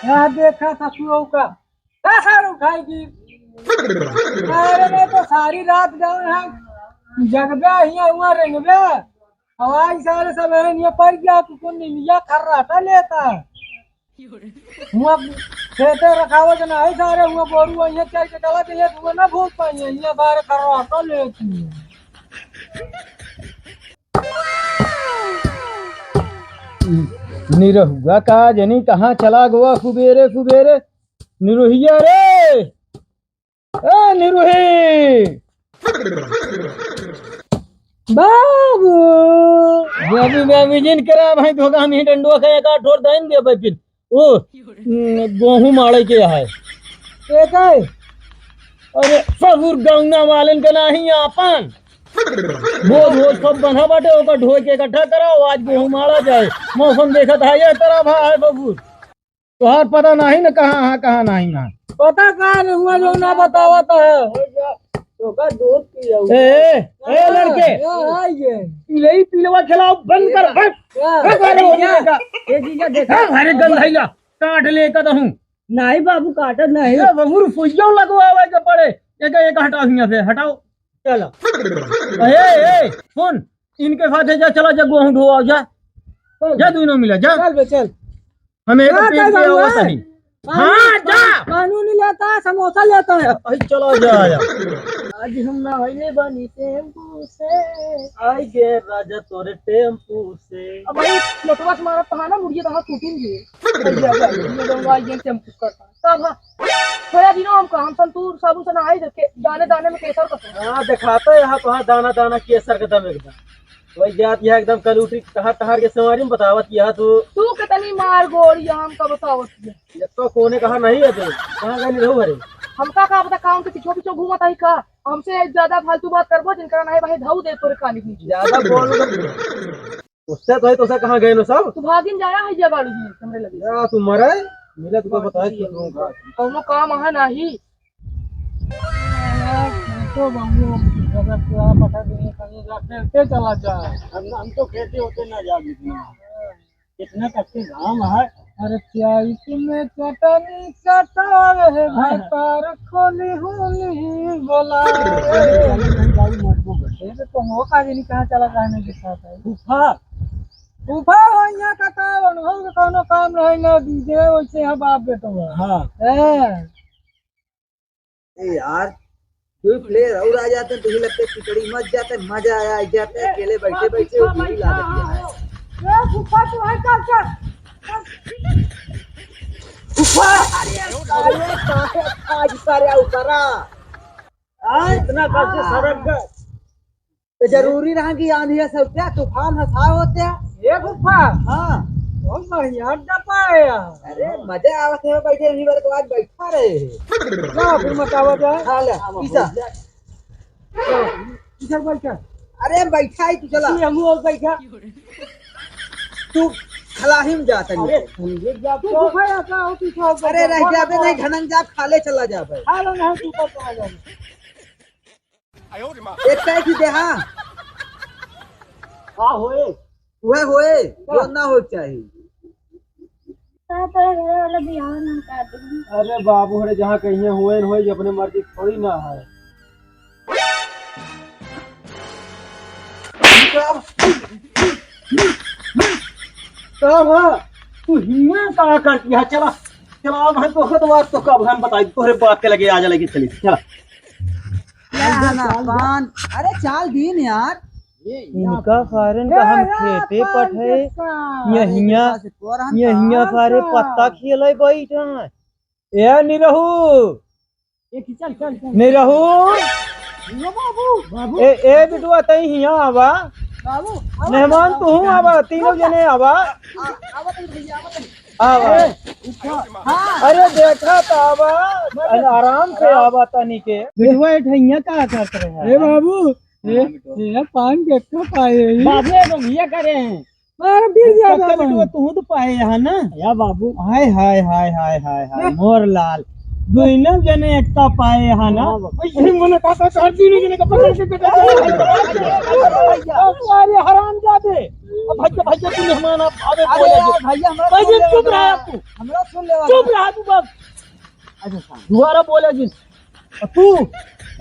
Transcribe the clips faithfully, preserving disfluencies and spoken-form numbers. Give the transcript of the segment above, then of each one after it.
यहाँ देखा ससुरों का, का सार उठाई की? अरे, मैं तो सारी रात गाँव यहाँ जगबे, हियाँ हुआ रेंगबे। हवाई सारे सब है, ये पड़ गया, कुकुर निमिया खर्राटा लेता है। हुआ खेते रखावत ना है सारे, हुआ गोरू वहीं चर के चला जाइए, हुआ ना भोग पाइए, ये सारे खर्राटा लेती है। निरहुआ का जनी कहाँ चला गवा कुबेरे कुबेरे? निरुहिया रे, ए निरुही। बाबू। बाबू, बाबू जिन करा भाई धोखा में डंडुआ का एक आठ ठोर दाइन दे भाई फिर। ओ, न, गोहूं माड़े के है। के का है? अरे, ससुर गौना वालन का नाही आपन। बोझ, बोझ सब बंधा बाटे, ओकर ढोए के इकट्ठा कराओ, आज गोहूं माड़ा जाए। मौसम देखत है, ये तरह भा है बबूर। तोहार पता नाही न कहाँ है, कहाँ नाही ना। पता का रे, हुआ जो ना बतावत है। तोका दूध पियाऊ। ए, ए, ए, लड़के। ए, आ ये। पिलई पिलवा खिलाओ, बंद कर, बंद। का? बंद कर, हो जीजा, जाएगा। ए जीजा, देखा। हाँ, अरे गंधाइला, काट ले का दहूं। नाही बाबू, काटत नाही। ए, बबूर, सुइया लगवावे के पड़े। एक, एक हटाओ हियां से, हटाओ। चलो। ए, ए, सुन, इनके साथे जा, चला जा, गोहूं ढोआ जा। चल। जा, दोनों मिला, जा। चल बे, चल। हम एक का पेट कर पे बाबू आवत है? हई। कानून, हाँ, जा। कानून ही लेता है, समोसा लेता है। अरे, चला जा, जा। आज हम नहइले बानी टेम्पू से, आई गे राजा तोरे टेम्पू से। अब भाई, मोटवा से मारा तहा ना, मुड़िए तहा टूटिन जी। आई गे, आई गे, आई गे, टेम्पू करता। तब हाँ, थोड़ा दिनों हम, हम संतूर साबुन से नहाई देखे, दाने दाने में केसर कसम। हाँ, दिखाता है यहाँ तो, हाँ, दाना दाना केसर का दम एकदम। वही जात यहाँ एकदम कलूटी टहर टहर के सेवारी में बतावत यहाँ तू। तू कितनी मार गोरी हमका बतावत है। ये तो कोने कहा नहीं है तू, कहाँ गए रहू हरे? हमका का पता, काम के पीछे पीछे घूमत आई का? हमसे ज्यादा फालतू बात करबो, जिनका नहीं भाई धाऊ दे तोरे कानी के नीचे। ज्यादा बोल। उससे तो है, तो उसे कहाँ गए लो सब? तू भागिन जा रहा है, जगाड़ू जी, हमरे लगे। या तू मरे, मिले तुमको बताए, तू लोगों का। कौनो काम है नाही। तो बाबू, अगर तेरा पता देने का नहीं जा, खेलते चला जा। हम, हम तो खेलते होते ना जा, जितना, कितना कच्चे घाम है। अरे, चैत में चटनी चटावे है, हाँ। भाई, पार खोली होली बोला। अरे, भाई, मत बोल। ये तो तुम हो का नहीं, कहाँ चला जाने के साथ है? फूफा। फूफा हो यहाँ का काम, हो के कोनो काम रहे ना दीजिए, वैसे यहाँ बाप बेटो है। हाँ। हैं। ए यार, दो player और आ जाते हैं, तुझे लगता है खिचड़ी मच जाते, मजा आ जाते, अकेले बैठे बैठे वो भी लागत है। ए, फूफा, तू है, चल, चल। फूफा, अरे, साले, साले, आज सारे ऊपरा। हाँ, इतना कब से सड़क का तो जरूरी रहा कि आंधी है सब क्या, तूफान हंसा होते हैं। ये फूफा। हाँ। बहुत बढ़िया अड्डा पाए यार। अरे मजा आवत है बैठे यहीं पर, तो आज बैठा रहे हैं। क्या फिर मचावा जाए? हाँ, ले, पीसा। पीसा बैठा। अरे बैठा ही तू चला। तू हमू और बैठा। तू खलाही में जाता अरे नहीं। समझे जा तू तो। फूफा आता हो पीछा हो अरे रह जाबे नहीं, घनन जा, खाले चला जाबे। खा लो नहीं, तू ऊपर चला जाबे। एक साइड ही दे, हाँ। का होए? वह होए, का? जो ना हो चाहिए। का तोरा घरे वाला बियाह ना कर दे। अरे बाबू, अरे जहाँ कहीं होए न होए, ये अपने मर्जी थोड़ी ना है। का बा? तू हियाँ का करती है? चला, चला, अब हम तोहके तो बात तो कब हम बताई, तोहरे बाप के लगे आ जा, लगे चली, चला। ना, ना, पान, अरे चाल दीन यार। इनका फारन का हम खेते पठे, यहिया, यहिया फारे पत्ता खियले बैठा। ए निरहू, ए, चल, चल, चल। निरहू। यो बाबू। बाबू। ए, ए बिटुआ, तई हियाँ आवा। बाबू, आवा, मेहमान आवा, तू हूँ आवा। आवा, तीनों जने आवा। आ, आवा तनी भैया, आवा तनी। आवा। ए, उठा। हाँ। अरे देखा त आवा। अरे आराम से आवा तनी के। बिटुआ, ए ठैया का करत रहे? ए बाबू, ए, ए पान के का पाए है? बाबू, ए तो भैया करे हैं। अरे, बीस हजार कब का बाबू। बिटुआ, तू तो पाए यहाँ ना? या बाबू। हाय, हाय, हाय, हाय, हाय, हाय, मोर लाल। दुइनो जने एकता पाए यहाँ ना? हाँ बाबू। वैसे मने काका, काका, तीनों जने का पकड़ के, काका, काका, काका। अरे, हरामजादे। अब भाग जा, भाग के तू मेहमान आप आवे अरे बोले यार, जो। भैया, हमरा भाई सुन जी, लेवा चुप था। रहा तू। हमरा सुन लेवा चुप था। रहा तू बस। अच्छा, हाँ। दोबारा बोले जिन। और तू,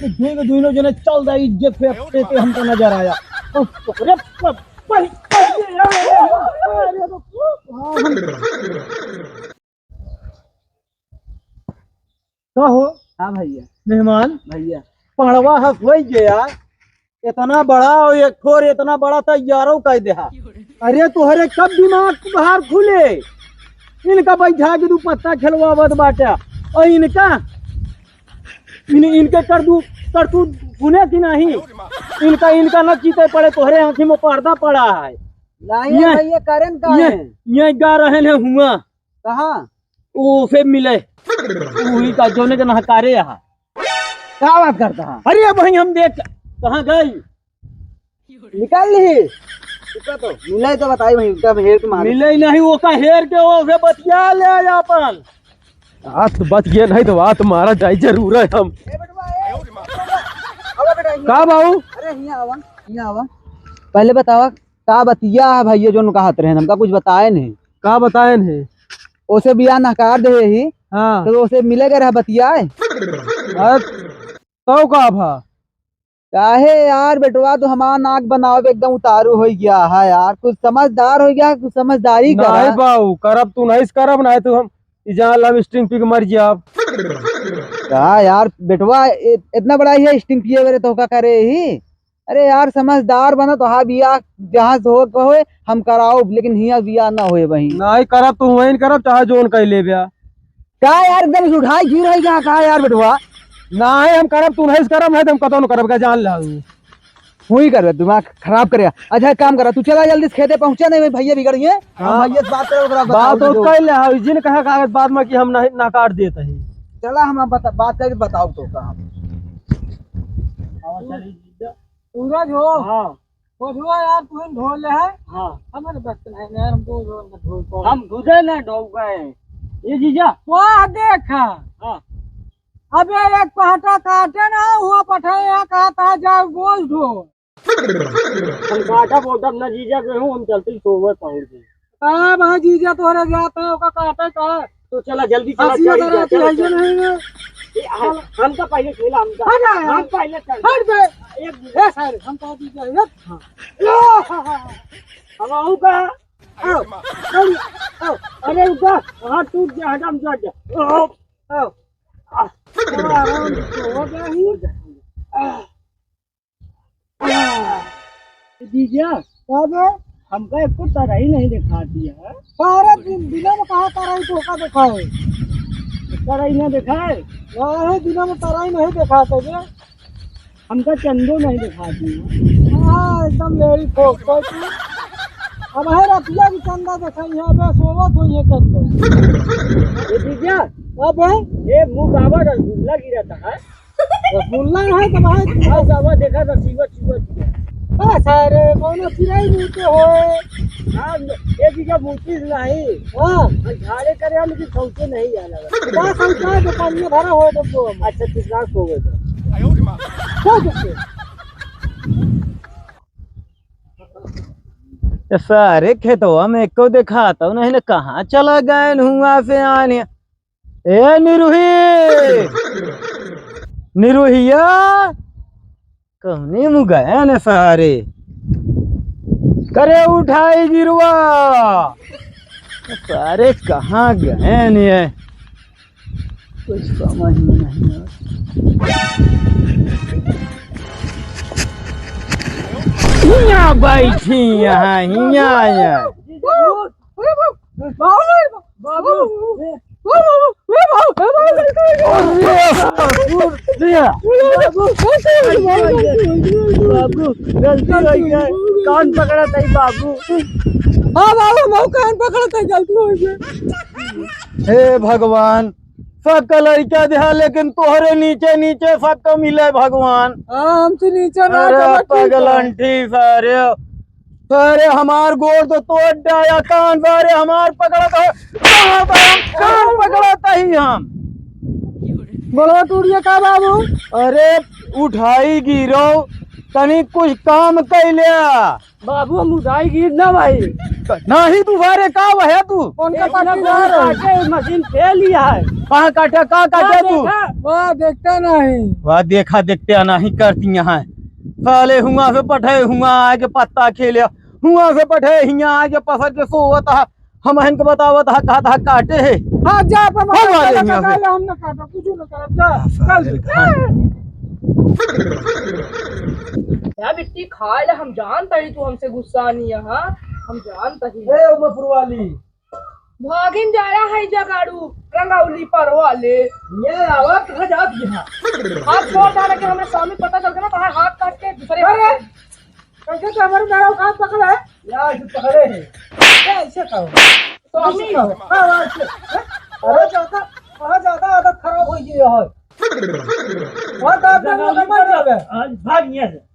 तू दोनों, दोनों जने चल जा, इज्जत पे, पे, पे हमको नजर आया। अरे, प-, प-, प-, का हो? हाँ भैया। मेहमान? भैया। पड़वा हंस होई गया। इतना बड़ा और एक ठोर इतना बड़ा तैयारो कर दे हा। अरे तोहरे कब दिमाग बाहर खुले? इनका बैठा के तू पत्ता खेलवावत बाटा। और इनका, इन, इनके कर दू, कर तू सुने कि नहीं? इनका, इनका न चीते पड़े, तोहरे आँखी में पर्दा पड़ा है। नहीं ये, भैया, करें का ये, है? ये गा रहे हैं हुआ। कहाँ? ओसे मिले। वही का जोने के नहकारे यहाँ। का बात करता है? अरे अब वहीं हम देख कहाँ गई? निकाल ली। रुका तो, मिले तो बताई वहीं, एकदम हेर के मारे। मिले ही नहीं, वो का हेर के ओसे बतिया ले अपन। आज तो बच गए, नहीं तो बात मारा जाए जरूर है हम। ए बेटवा, ए। आवा बेटा, हियाँ। का बाबू? अरे हियाँ आवा, हियाँ आवा। पहले बतावा, का बतिया है भैया, जोन कहत रहे, हमका कुछ बताए नहीं। का बताए नहीं? ओसे बियाह नकार दे ही। हाँ। तो ओसे मिले गए रहा बतियाए। अरे, तो का भा? काहे यार बेटवा, तू हमार नाक बनावे पे एकदम उतारू हो गया है यार। कुछ समझदार हो गया, कुछ समझदारी करा। नहीं बाऊ, करब तू नहीं करब, नहीं तो हम ई जान ला हम स्टिंग पी के मर जाब। का यार बेटवा, ए-, इतना बड़ा ही स्टिंग पिए बेरे तो का करे ही? अरे यार, समझदार बना, तोहार बियाह जहाँ से हो के होए, हम कराउब, लेकिन हियाँ बियाह ना होए वहीं। नाहीं करब तो वहीं करब, चाहे जोन कइ लेब्या। का यार, एकदम से उठाई गिर है क्या, का यार बेटवा? नाहीं, हम करब, तू नहीं करब, नहीं तो हम कतौ न करब, का जान ला। हुई करबे, दिमाग खराब करे। अच्छा, एक काम करा, तू चला जल्दी से खेते पहुँचा, नहीं भैया बिगड़ गए। हम हाँ। भैया से बात करे, ओकरा बात बताओ तो जो। कइ ले, हाँ, जिन कहा कागज बाद में कि हम नहीं, नकार देत ही। चला, हम बता, बात करके बताउब तो का हम। सूरज हो। हाँ। कोठवा यार, तू ही ढोल ले है। हाँ। हमारे बस के नहीं यार, हमको ढोल का ढोल को। हम खुदे ना ढोल गए। ये जीजा। वाह, देखा। हाँ। अबे एक पहाटा काटे ना, हुआ पठाए यहाँ कहा था, जाओ बोल दो। हम काटा बोटब ना जीजा के हूँ, हम चलते ही सोवत हूँ। का भाई जीजा तोहरे जात है, ओका काटे का? तो चला जल्दी चला, हंसी चढ़ वाला जा, रहती चला, है, ये चला। नहीं है। ए, हम, हम तो पहले खेला, हम तो, हट जा यार। हम पहले चल। हट बे। एक ए सारे, हम तो जीजा है। हाँ। हम आऊ का? आओ, चल, आओ। अरे रुका, हाथ टूट गया, हटा, हम जा, जा। आओ, आओ। आराम से हो गया ही। आ। जीजा, का बे? हमका एको तरई नहीं दिखा दिया है। सारा दिन, दिना में कहाँ तरई तोहका दिखाए? तरई ना दिखाए? काहे दिना में तरई नहीं दिखाते बे? हमका चंदो नहीं दिखा दिया। हाँ, एकदम लेड़ी ठोक ठोक तू। अब है रतिया की चंदा दिखाई है, बे सोवत हुई है चंदो। ये जीजा, अब है? ये मुँह बाबा रसगुल्ला गिरा था, है? रसगुल्ला है तो भाई। हाँ, बाबा देखा था, सीवा, सीवा, सीवा। बस, अरे, कौनो चिड़ै मुँह के होए। हाँ, ये भी जब मुँह की नहीं। हाँ। हम झाड़े करे हम, लेकिन शौचे नहीं आला। का शौचा है, जो पानी भरा होए, तो वो हम। अच्छा, कितना सो गए थे? क्या करते? ये सारे खेतवा में एको देखात नहीं, न कहाँ चला गए हुआ से आने। ए निरुही, निरुहिया, कौने मुँह गए न सारे? करे उठाई गिरवा, सारे कहाँ गए न ये? कुछ समझ में नहीं आ। हियाँ बैठी यहाँ, हियाँ, हियाँ। अरे बाप, बाबू, बाबू, बाबू, अरे बाबू, अरे बाबू, अरे बाबू, गलती हो गई। बाबू, गलती हो गई। कान पकड़ा था बाबू। हाँ बाबू, हम कान पकड़ा था, गलती हो गई। हे भगवान, सबका लड़का देहा, लेकिन तोहरे नीचे नीचे सबका मिले भगवान। हाँ, हमसे नीचे ना अरे चला, ठीक है। पगलंठी सारे, सारे हमार गोड़ तो तोड़ डाया, कान सारे हमार पकड़ा था, कहाँ था हम, कान पकड़ा था ही हम। बोलो टूटिया का बाबू? अरे उठाई गिरो, तनी कुछ काम कइ ल्या। बाबू, हम उठाई गिर ना भाई। नाही तू सारे का वह है तू? कौन का इतना काटी बड़ा जा रहा है? काटे, मशीन फेल ही है। कहाँ काटे, कहाँ काटे वाह तू? देखा। वाह, देखता नहीं। वाह, देखा देखते नहीं करती यहाँ। साले हुआ से पठे, हुआ आके पत्ता खेले, हुआ से पठे, हिया आके पसर के सोवत है। हम इनके बतावत है, कहत है काटे है। हाँ, जा, अपन हम आ रहे हैं यहाँ से। हम ना काटो, कुछ ना करब, जा, हाँ, चल। साले का। या बिट्टी खा ले, हम जानत ही तू हमसे गुस्सा नहीं है, हाँ? हम जानत ही। ए, उमरपुर वाली। भागिन जा रहा है जगाड़ू, रंगौली परवा ले। ये आवाज कहाँ जात यहाँ? हाथ छोड़ डाला कि हमें स्वामी पता चल गया ना, तुम्हारे हाथ काट के दूसरे अरे! हाथ कैसे तो हमारे मेरा हाथ पकड़ा है? या, ऐसे पकड़े हैं। क्या ऐसे कहो? स्वामी। ऐसे कहो। हाँ, हाँ, ऐसे। अरे, ज्यादा, बहुत ज्यादा आदत खराब हो गई है। बहुत आदत खराब हो गई है। आज भाग यहाँ से।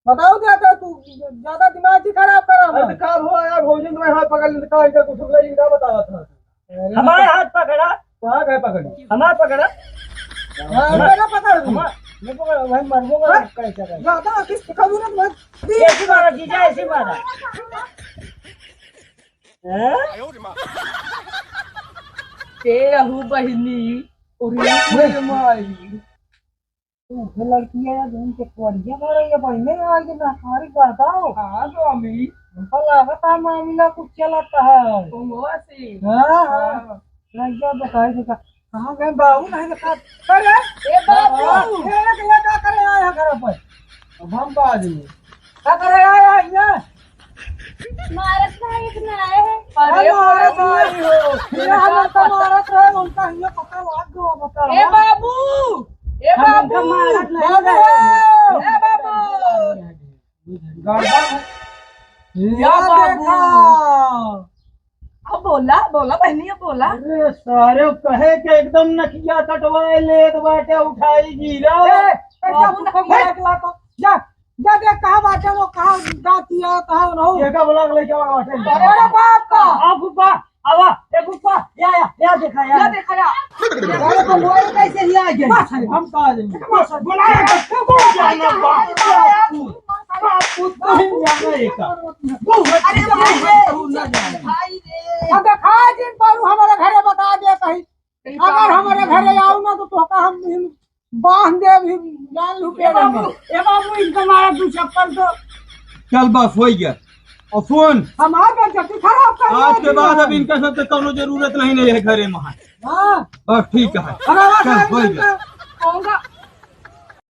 बताओ क्या था तू, ज्यादा दिमाग ही खराब करा अरे हुआ। तो का हुआ यार, भौजी तुम्हारे हाथ पकड़ लेते, का इनका कुछ समझा, इनका बतावा था। अरे हमारे हाथ पकड़ा। कहाँ गए पकड़ी? हमारे पकड़ा। हाँ, हमारे मेरा पकड़ ली। हमारे, मेरे को भाई मर गया, हाँ? कैसे करे? ज्यादा किस कभी ना मत। ऐसी मारा जीजा, ऐसी मारा। हैं? ते अहू बहिनी, उरी उरी माई। तू उठे लड़की है यार, जौन के कोरिया मारे, ये बहिने आज ना सारी बताओ। हाँ, स्वामी। हमको लागत है मामला कुछ चलत है। ओंगवा से। हाँ, हाँ। हाँ। लड़किया बताई देखा, कहाँ गए बाबू नहीं देखा। अरे, ए बाबू। हाँ, ये, ये क्या करे आया घर पर? अब हम का आदमी? का करे आया है ये? मारत भाई इतना आए हैं। अरे अरे मारत मारत भाई हो। ये हम तो मारत रहे, उनका हिया पता लाग गया, बता। ए बाबू, ए हम बाबू। उनका मारत नहीं बाबू। रहे। ए बाबू। गर्दन। या ये बाबू। देखा। अब बोला, बोला बहनी, अब बोला। अरे सारे कहे के एकदम नकिया कटवाए लेत बाटे, उठाई गिरा। ए, ए, जा, बाबू, तू खंगोरा के ला तो। जा, जा देख कहाँ बाटे वो, कहाँ जाती है, कहाँ रहो। ये का बोला के लेके आवा बाटे? अरे बाप का। आ गुब्बा, आवा, ए गुब्बा, या, या, या देखा, या। या देखा, या। अरे तो वो कैसे ही आ गए? बस, हम कहा देंगे। बस, बुलाए, बस, तू जाना बाप। बाप, तू, तू नहीं जाना ये का। अरे भाई रे, भाई रे। अब देखा जिन पर हमारे घरे बता दे कहीं। अगर हमारे घरे आओ ना तो तोका हम बांध दे अभी, जान लूटे ए बाबू, ए बाबू, इनका मारा दू चप्पल तो। चल बस, हो गया। और सुन, हमार बेइज्जती खराब कर आज के बाद अब इनका सब तो कौनो जरूरत नहीं, नहीं है घरे में। हाँ। बस ठीक है। अरे, अरे, चल, अरे, हो गया। कहूँगा,